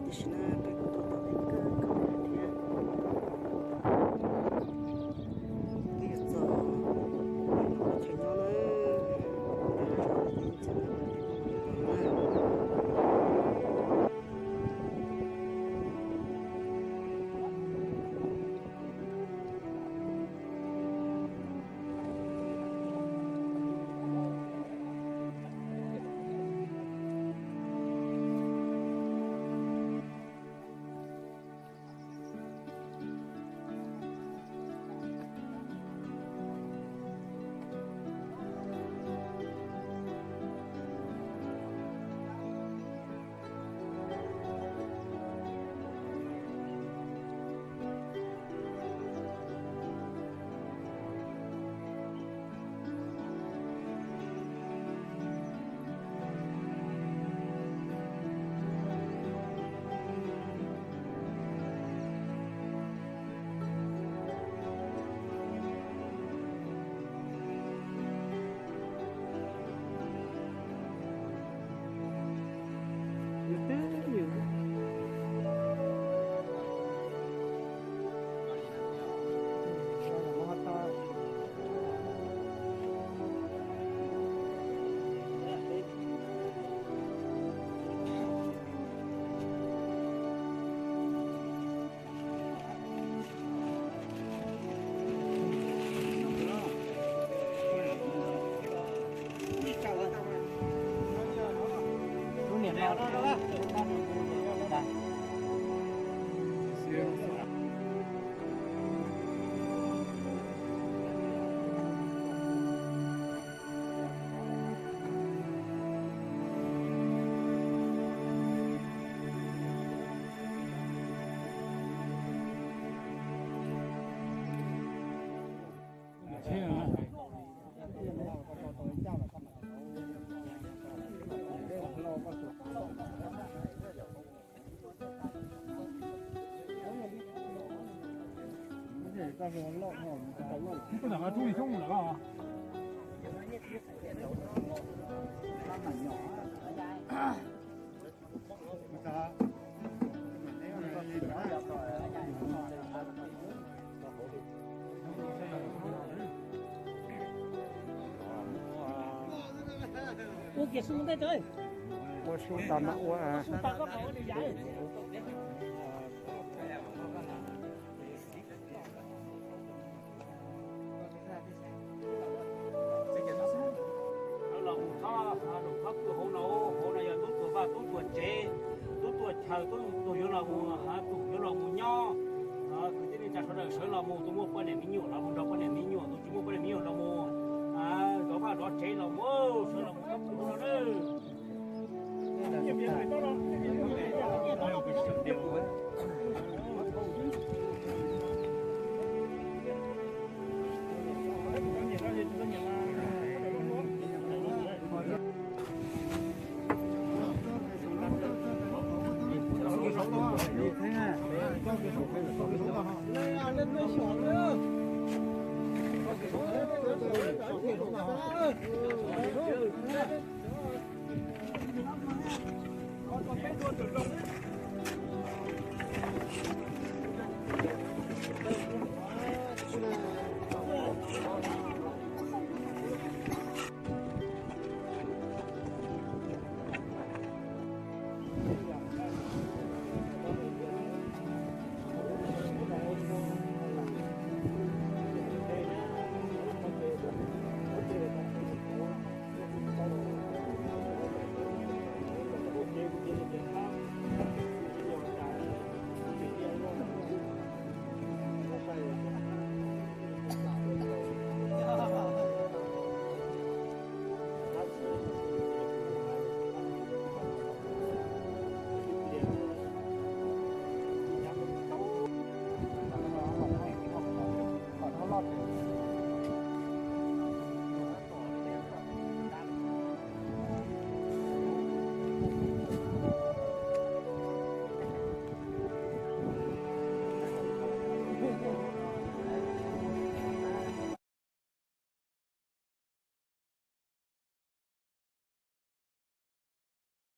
Tam sim no peb kuj tuaj tau peb kawg kawg thiab. Twb yuav txog peb lub qhov chaw nyob na, ntawm no ces ib txhia peb tuaj tau na. Ua kiag su ntej tso. Ua su tas mas ua. Su tas koj mam ua li yam. Los mus txhob, los txhob pw hauv no, hauv no yog tub tuag vaj tub tuag tsev, tub tuag chaw, tub tuag yuav los mus, tus yuav los mus nyob. Kwv tij neej tsa sawv daws sawv los mus, tus muaj poj niam me nyuam los mus nrog poj niam me nyuam, tus tsis muaj poj niam me nyuam los mus zov vaj zov tsev los mus, sawv los mus txhob pw hauv no na.